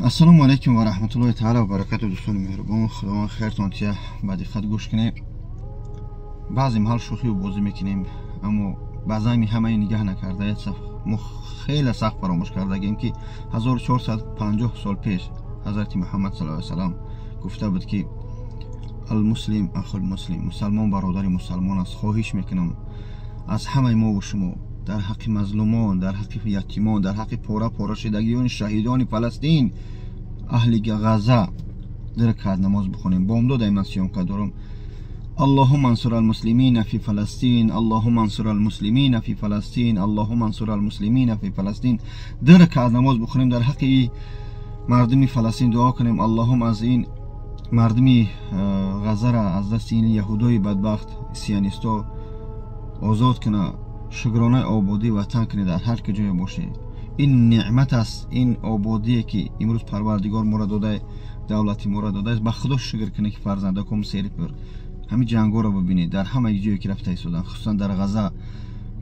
Ассалому алайкум ва раҳматуллоҳи таала ва баракату. Дӯстони меҳрубон, Худованд хертон тия, ба диққат гӯш кунем. Баъзе маҳал шӯхию бозӣ мекунем, аммо баъзан ҳамаи нигаҳ накарда мо хеле сахт фаромӯш кардагем, ки 1450 сол пеш ҳазрати Муҳаммад саллаллоҳу алайҳи васаллам гуфта буд, ки المسلم أخو المسلم, мусалмон бародари мусалмон аст. Хоҳиш мекунам аз ҳамаи мову шумо, дар ҳаққи мазлумон, дар ҳаққи ятимон, дар ҳаққи пора пора шидагиёни шаҳидони Фаластин, аҳли Ғаза ду ракат намоз бихонем. Бомдод ман съёмка дорам. اللهم انصر المسلمين في فلسطين، اللهم انصر المسلمين في فلسطين، اللهم انصر المسلمين في فلسطين. Ду ракат намоз бихонем, дар ҳаққи мардуми Фаластин дуо кунем. Аллоҳум аз ин мардуми Ғазара аз дасти ин яҳудои бадбахт, сионисто озод куна. Шукронаи ободии ватан кунед дар ҳар ки ҷое бошед. Ин неъмат аст, ин ободие, ки имрӯз Парвардигор моро додае, давлати моро додааст. Ба Худо шукр кунед, ки фарзандаком серпур. Ҳамин ҷангҳоро бибинед, дар ҳамаи ҷое ки рафта истодан, хусусан дар Ғаза.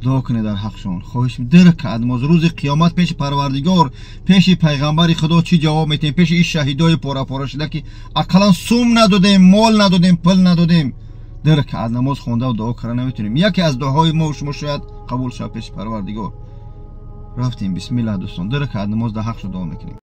Дуо кунед дар ҳақшон. Хоҳиш, ду ракат намоз. Рӯзи қиёмат пеши Парвардигор, пеши пайғамбари Худо чӣ ҷавоб метиҳем? Пеши ин шаҳидои пора-пора шуда, ки ақаллан сум надодем, мол надодем, пул надодем, ду ракат намоз хондаву дуо карда наметонем. Яке аз дуоҳои мо шумо шояд қабул шавад пеши Парвардигор. Рафтем, бисмилла, дӯстон, ду ракат намоз дар ҳақшо дуо мекунем.